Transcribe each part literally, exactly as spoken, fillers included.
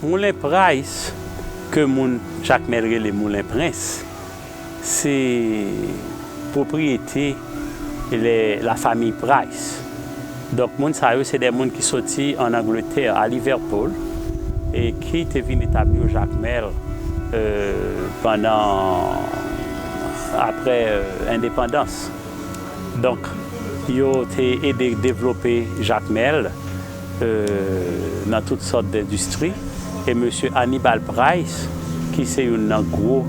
Moulen Price, ke moun Jakmèl rele Moulen Prens, se pwopriyete lè, la famiy Price. Donk, moun sa yo, se de moun ki soti ann Angletè, a Liverpool, e ki te vin etabli yo Jakmèl, e, pandan, apre, e, endepandans. Donk, yo te ede devlope Jakmèl, e, nan tout sòt dendistri. E mesye Hannibal Price, ki se youn nan gwo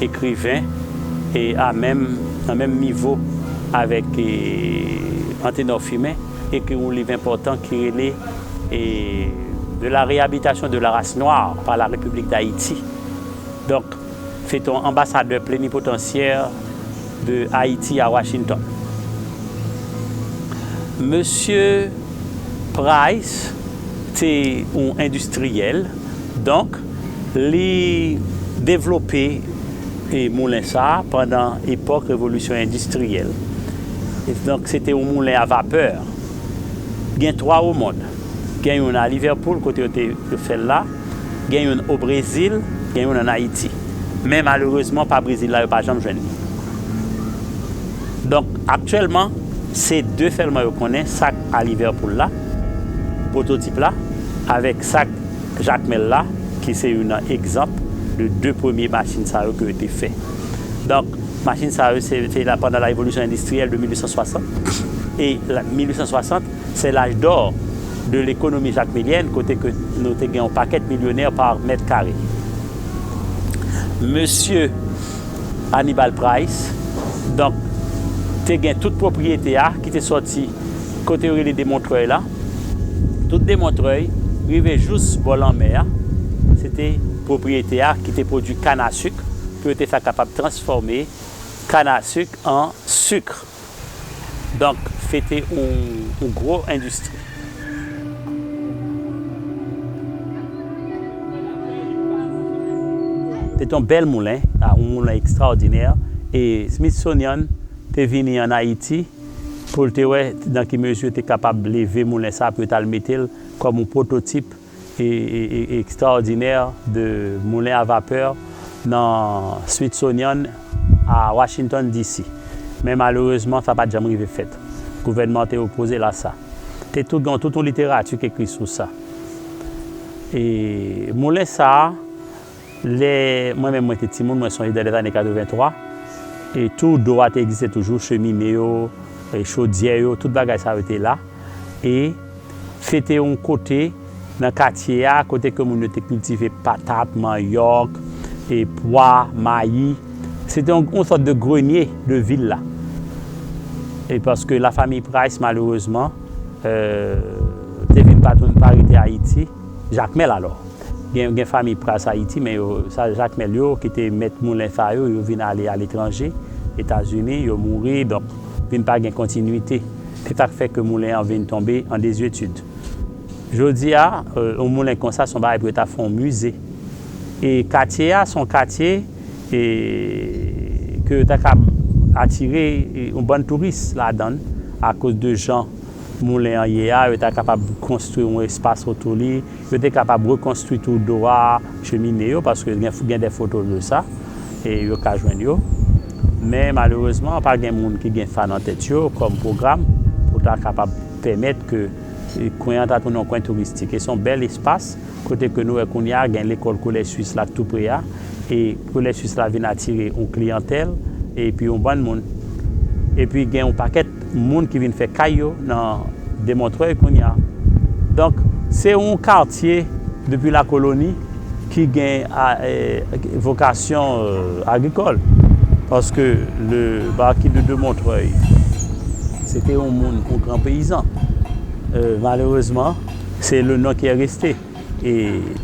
ekriven, e a menm, nan menm nivo avèk, e, Anténor Firmin, ekri yon liv enpòtan ki rele, e, De la réhabilitation de la race noire par la République d'Haïti. Donk, se te yon anbasadè plenipotansyè de Ayiti a Washington. Mesye Price te yon endistriyèl, donk, li devlope, e, moulen sa a pandan epòk revolisyon endistriyèl. E donk, se te yon moulen a vapè. Gen twa o mond. Gen youn a Liverpool, kote yo te, yo fè l la. Gen youn o Brezil, gen youn ann Ayiti. Men malerezman, pa Brezil la, yo pa janm jwenn li. Donk, aktyèlman, se de sèlman yo konnen, sa k a Liverpool la, pwototip la, avèk sa k Jakmèl la, ki se youn nan egzanp de de premye machin sa yo ke yo te fè. Donk, machin sa yo, se, se la, pandan la révolution industrielle de mil uit san swasant. E la, mil uit san swasant, se laj dò de lekonomi jakmelyèn, kote ke nou te gen yon pakèt milyonè pa mèt kare. Mesye Hannibal Price, donk, te gen tout pwopriyete a ki te sòti kote yo rele de Montreuil la. Tout de Montreuil, rive jous bò lanmè a, se te pwopriyete a ki te pwodui kann a sik, pou yo te fè kapab transfòme kann a sik an sik. Donk, se te yon, yon gwo endistri. Se te yon bèl moulen, a, yon moulen ekstraòdinè. E Smithsonian te vini ann Ayiti pou l te wè nan ki mezi yo te kapab leve moulen sa a pou yo t al mete l kòm yon pwototip e, e, e, ekstraòdinè de moulen a vapè nan Smithsonian a Washington D C. Men malerezman, sa pa t janm rive fèt. Gouvènman an te opoze l a sa. Te tou gen tout yon literati ki ekri sou sa. E moulen sa a, lè mwen menm mwen te timoun, mwen sonje dans les années quatre-vingt-trois, e tou do a te egziste toujou, chemine yo, e chodyè yo, tout bagay sa yo te la. E se te yon kote nan katye a, kote ke moun yo te kiltive patat, manyòk, e pwa, mayi. Se te yon, yon sòt de grenye de vil la. E paske la famiy Price, malerezman, e, te vin pa tounen, pa rete Ayiti, Jakmèl alò. Gen, gen famiy Price Ayiti, men yo, sa Jakmèl yo, ki te mèt moulen sa yo, yo vin ale aletranje, Etazini, yo mouri, donk, vin pa gen kontinwite. Se sa k fè ke moulen an vin tonbe an dezyetid. Jodi a, e, yon moulen konsa, se yon bagay pou yo ta fè yon mize. E katye a, se yon katye, e, ke yo ta ka atire, e, yon bann touris ladan l, akoz de jan moulen an ye a, yo ta kapab konstwi yon espas otou li, yo te kapab rekonstwi tou do a, chemine yo, paske gen, gen de foto de sa, e yo ka jwenn yo. Men malerezman, pa gen moun ki gen sa nan tèt yo kòm pwogram pou ta kapab pèmèt ke, e, kwen an ta tounen yon kwen touristik. E se yon bèl espas, kote ke nou wè kounye a gen lekòl Kolèj Swis la tou pre a, e Kolèj Swis la vin atire yon kliyantèl, epi yon bann moun. Epi gen yon pakèt moun ki vin fè kay yo nan de Montreuil kounye a. Donk, se yon katye depi lakoloni ki gen a, e, vokasyon, e, agrikòl. Paske le marquis de, de Montreuil, se te yon moun, yon gran peyizan. E, malerezman, se le non ki reste. E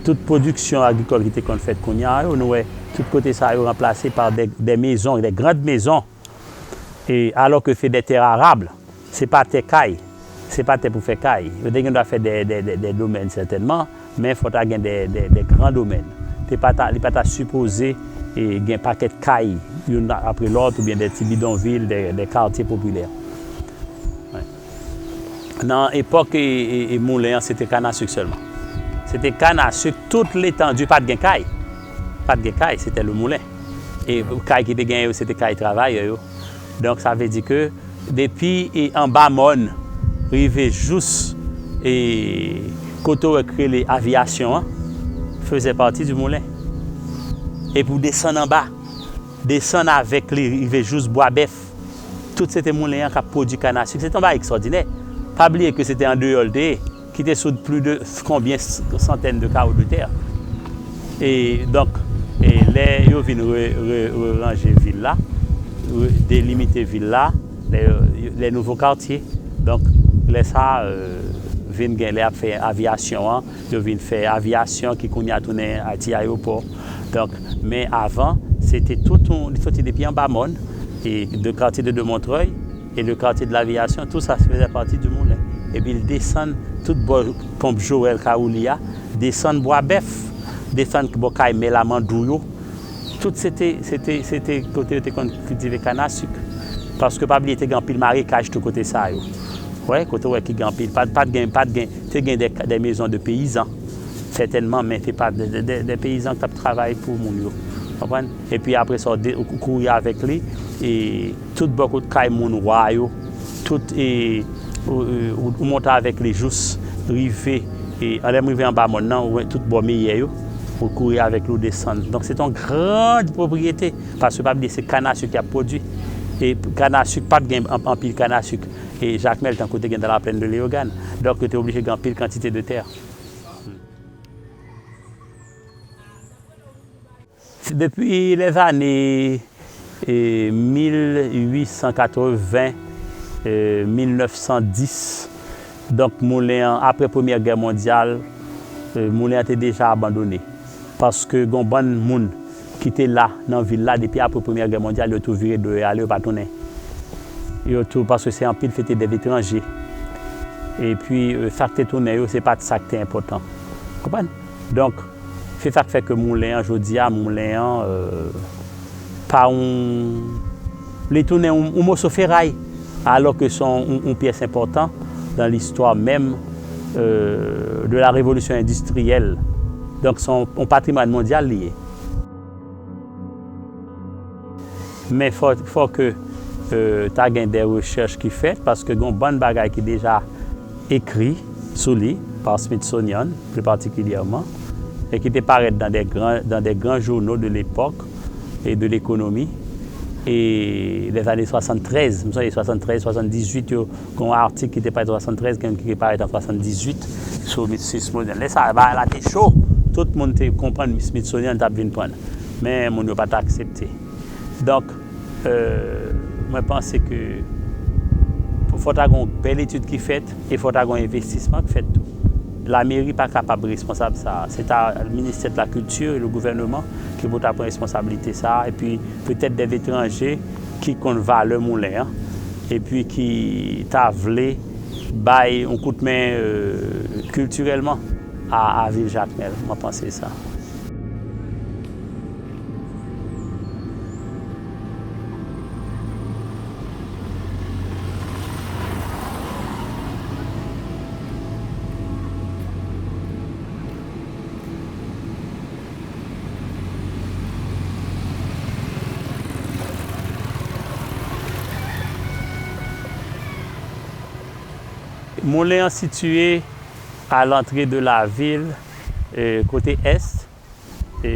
tout pwodiksyon agrikòl ki te konn fèt kounye a yo, nou wè tout kote sa yo ranplase pa de, de mezon, de grand mezon. E alò ke se de tè arab, se pa tè kay, se pa tè pou fè kay. Yo te gen dwa fè de, de, de, de domèn sètènman, men fò ta gen de, de, de gran domèn. Te pa ta, li pa ta sipoze, e, gen pakèt kay, youn apre lòt, oubyen de ti bidonvil, de, de katye popilè. Nan epòk e, e, e moulen an, se te kann a sik sèlman. Se te kann a sik tout letandi, pa t gen kay. Pa t gen kay, se te le moulen. E kay ki te genyen yo, se te kay travayè yo. Donk, sa vle di ke depi e anba mòn, rive jous e kote w wè k rele aviyasyon an, fezè pati di moulen. Epi w desann anba, desann avèk li, rive jous Bwa Bèf. Tout se te moulen an k ap pwodui kann a sik. Se te yon bagay ekstwòdinè. Pa bliye ke se te andeyò l te ye, ki te sou plis de konbyen s-, santèn de kawo de tè. E donk, e lè yo vin re-, re-, reranje vil la, re-, delimite vil la, lè, lè nouvo katye. Donk, lè sa, e, vin gen, lè y ap fè aviyasyon an, yo vin fè aviyasyon ki kounye a tounen a ti ayewopò. Donk, men avan, se te tout yon, li soti depi anba mòn, e de katye de, de Montreuil, e le katye de laviyasyon, tou sa fezè pati di moulen. Epi l desann tout bò ponp Joel Kawouli a, desann Bwa Bèf, desann bò kay mè Lamandou yo. Tout se te, se te, se te kote yo te konn kiltive kann a sik. Paske pa bliye te gen anpil marekaj tou kote sa yo. Wè, kote w wè ki gen anpil, pa, pa t gen, pa t gen, te gen de, de maisons de paysans, sètènman, men te pa de, de, de, de peyizan k t ap travay pou moun yo. Konprann? Epi apre sa, w de-, ou kouri avèk li, e tout bò kot kay moun wa yo, tout, e, ou, ou, ou monte avèk li jous rive, e, anlè m rive anba mòn nan, ou wè tout bò meyè yo, ou kouri avèk li, ou desann. Donk, se te yon gran pwopriyete, paske pa bliye, se kann a sik y ap pwodui. E kann a sik, pa t gen an-, anpil kann a sik. E Jakmèl, tankou te gen dans la plaine de Léogâne. Donk, yo te oblije gen anpil kantite de tè. Depi lèzane, e, mil uit san katreven, e, mil nèf san dis, donk, moulen an, apre Premyè Gè Mondyal, e, moulen an te deja abandone. Paske gon bann moun ki te la nan vil la depi apre Premyè Gè Mondyal, yo tou vire do yo ale, yo pa tounen. Yo tou, paske se anpil se te dèz etranje. Epi, e, sa k te tounen yo, se pa t sa k te enpòtan. Konprann? Donk, se sa k fè ke moulen an, jodi a, moulen an, e, pa yon, li tounen yon, yon moso feray, alò ke se yon, yon, yon pyès enpòtan dans l'histoire même, e, de la révolution industrielle. Donk, se yon, yon patrimwàn mondyal li ye. Men fò, fò ke, e, ta gen de rechèch ki fèt, paske gen yon bann bagay ki deja ekri sou li pa Smithsonian, pli patikilyèman, e ki te parèt dans des grands, dans des grands journaux de l'époque et de l'économie, e lèzane swasanntrèz, m sonje swasanntrèz, swasanndizuit yo, gen yon atik ki te parèt an swasanntrèz, gen youn ki te parèt an swasanndizuit sou Smithsonian. Lè sa a, bagay la te cho, tout moun te konprann Smithsonian t ap vin pran l. Men moun yo pa t aksepte. Donk, e, mwen panse ke fò ta gen yon bèl etid ki fèt e fò ta gen yon envestisman ki fèt tou. Lameri pa kapab responsab sa a. Se ta ministè de la kilti e le gouvèneman ki pou ta pran responsablite sa a, epi petèt dèz etranje ki konn valè moulen an, epi ki ta vle bay yon kout men, e, kiltirèlman a, a vil Jakmèl. Mwen panse sa. Moulen an sitiye a lantre de la vil, e, kote ès, e,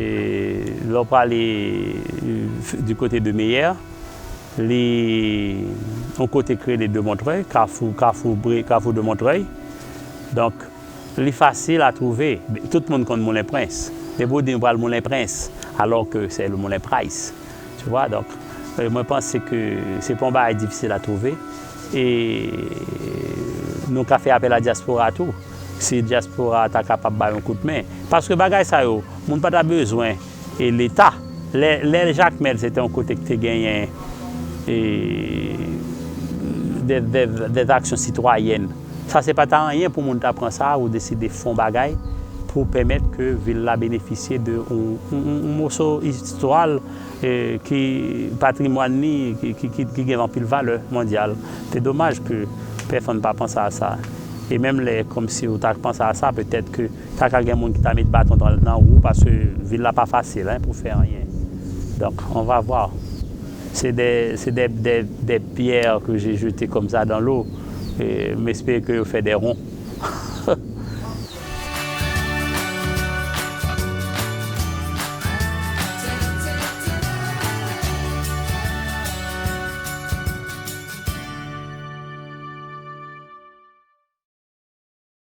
lè w prale, e, di kote de Meyè, li yon kote k rele de Montreuil, kafou, kafou Bre-, kafou de Montreuil. Donk, li fasil a twouve. Tout moun konn Moulen Prens. Depi w di nou pral Moulen Prens, alò ke se le Moulen Price. Tu vois, donk, e, mwen panse ke se pa yon bagay difisil a twouve. E nou ka fè apèl a dyaspora tou. Si dyaspora ta kapab bay yon kout men. Paske bagay sa yo, moun pa ta bezwen, e, Leta. Lè, lè Jakmèl, se te yon kote ki te genyen, e, de, de, de aksyon sitwayèn. Sa se pa ta anyen pou moun ta pran sa, ou deside fè yon bagay pou pèmèt ke vil la benefisye de yon, yon, yon, yon moso istwa l, e, ki patrimwàn li, ki, ki, ki, ki gen anpil valè mondyal. Se domaj ke pèsonn pa panse a sa. E menm lè, kòmsi ou ta panse a sa, petèt ke ta ka gen moun ki ta met baton nan, nan wou, paske vil la pa fasil, hein, pou fè anyen. Donk, on va voir. C'est des, c'est des, des, des pierres que j'ai jetées comme ça dans l'eau. E m espere ke yo fè des ronds.